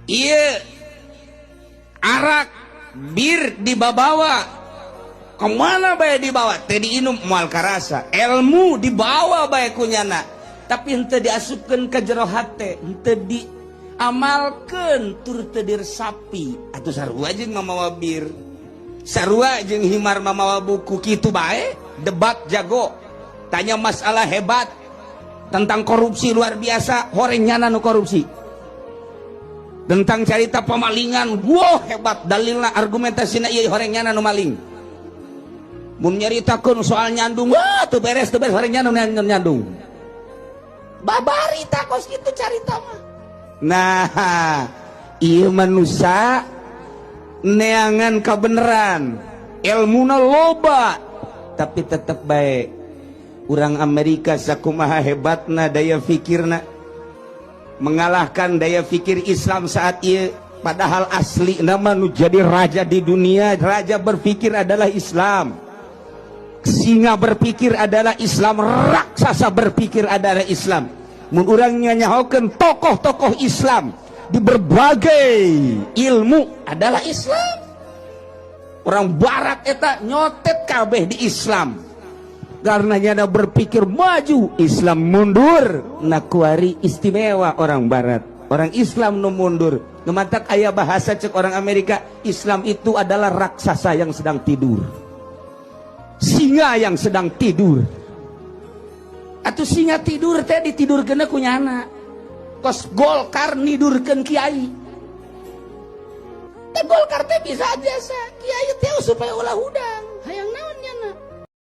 Iya, arak bir dibawa kemana bae, dibawa teh diinum moal karasa. Ilmu dibawa bae ku nyana, tapi henteu diasupkeun ke jero hate, henteu diamalkeun tur teu diresapi. Atuh sarua jeung mamawa bir, sarua jeung himar mamawa buku, kitu bae. Debat jago, tanya masalah hebat, tentang korupsi luar biasa, horeng nyana nu korupsi. Tentang cerita pemalingan, wow, hebat dalilna, argumentasina, ieu horeng nyana nu maling. Mun nyaritakeun soal nyandung, wah, teu beres, teu beres, horeng nyana nu nyandung. Babari kos kitu carita mah. Nah, ieu manusia neangan kebenaran, ilmuna loba, tapi tetep baik. Orang Amerika sakumaha hebatna daya fikirna, mengalahkan daya fikir Islam saat ieu. Padahal asli nama nu jadi raja di dunia, raja berpikir adalah Islam, singa berpikir adalah Islam, raksasa berpikir adalah Islam. Mun urang nyanyahokeun tokoh-tokoh Islam di berbagai ilmu adalah Islam. Orang Barat eta nyotet kabeh di Islam karena nyana berpikir maju, Islam mundur. Nah, kuari istimewa orang Barat, orang Islam nu mundur. Nu matak aya bahasa cek orang Amerika, Islam itu adalah raksasa yang sedang tidur, singa yang sedang tidur. Atau singa tidur teh ditidurkeun ku nyana, kos Golkar nidurkeun kiai teh. Golkar teh bisa aja sa kiai teh supaya ulah hudang.